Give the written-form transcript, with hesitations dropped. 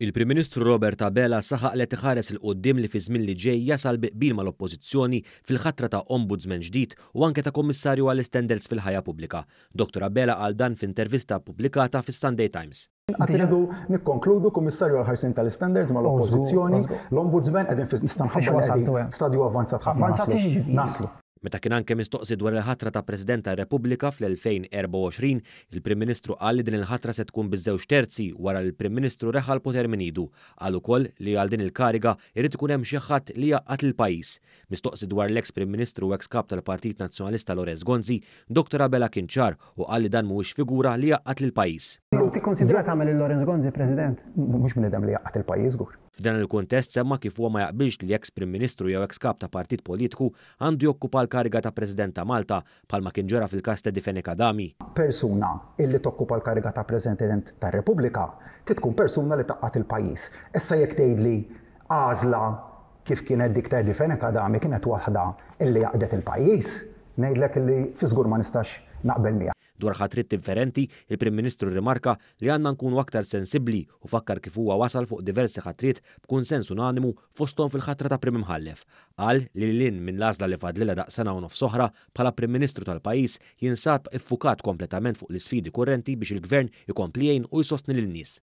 Il-Prim Ministru Robert Abela saħaq li qed iħares 'il quddiem li fiż-żmien li ġej jasal bi qbil mal-Oppożizzjoni fil-ħatra ta' Ombudsman ġdid u anke ta' Kummissarju għall-Istandards fil-Ħajja Pubblika. Dottor Abela qal dan f'intervista ppubblikata fis-Sunday Times. Qatt irridu nikkonkludu Kummissarju għall-Ħarsien tal-Istandards mal-Oppożizzjoni, l-Ombudsman qegħdin fi nista' nħabbar li qegħdin stadju avvanzat ħafna naslu. Meta kien anke mistoqsi dwar il-ħatra ta' President tar-Repubblika fl-2024, il-Prim Ministru qal li din il-ħatra se tkun biż-żewġ terzi wara li l-Prim Ministru reħa l-poter minn idu. Qal ukoll li għal din il-kariga jrid ikun hemm xi ħadd li jgħaqqad lill-pajjiż. Mistoqsi dwar l-eks Prim Ministru u eks Kap tal-Partit Nazzjonalista Lawrence Gonzi, Dottor Abela kien ċar u qal li dan mhuwiex figura li jgħaqqad lill-pajjiż. Tikkunsidra tagħmel lil Lawrence Gonzi President? Mhux bniedem li jgħaqqad il-pajjiż żgur. F'dan il-kuntest semma kif huwa ma jaqbilx li eks Prim Ministru jew eks Kap ta' partit politiku għandu jokkupa l-kariga ta' President ta' Malta, bħalma kien ġara fil-każ t'Eddie Fenech Adami. Persuna illi tokkupa l-kariga ta' President tar-Repubblika trid tkun persuna li tgħaqqad il-pajjiż. Issa jekk tgħidli għażla kif kienet dik ta' Eddie Fenech Adami kienet waħda illi għaqqdet il-pajjiż, ngħidlek illi fi żgur ma nistax naqbel miegħek. Dwar ħatriet differenti, il-Prim Ministru rrimarka li għandna nkunu aktar sensibbli u fakkar kif huwa wasal fuq diversi ħatriet b'kunsens unanimu fosthom fil-ħatra ta' Prim Imħallef. Qal li lil hinn minn l-għażla li fadlilha daqs sena u nofs oħra bħala Prim Ministru tal-pajjiż jinsab iffukat kompletament fuq l-isfidi kurrenti biex il-Gvern ikompli jgħin u jsostni lin-nies.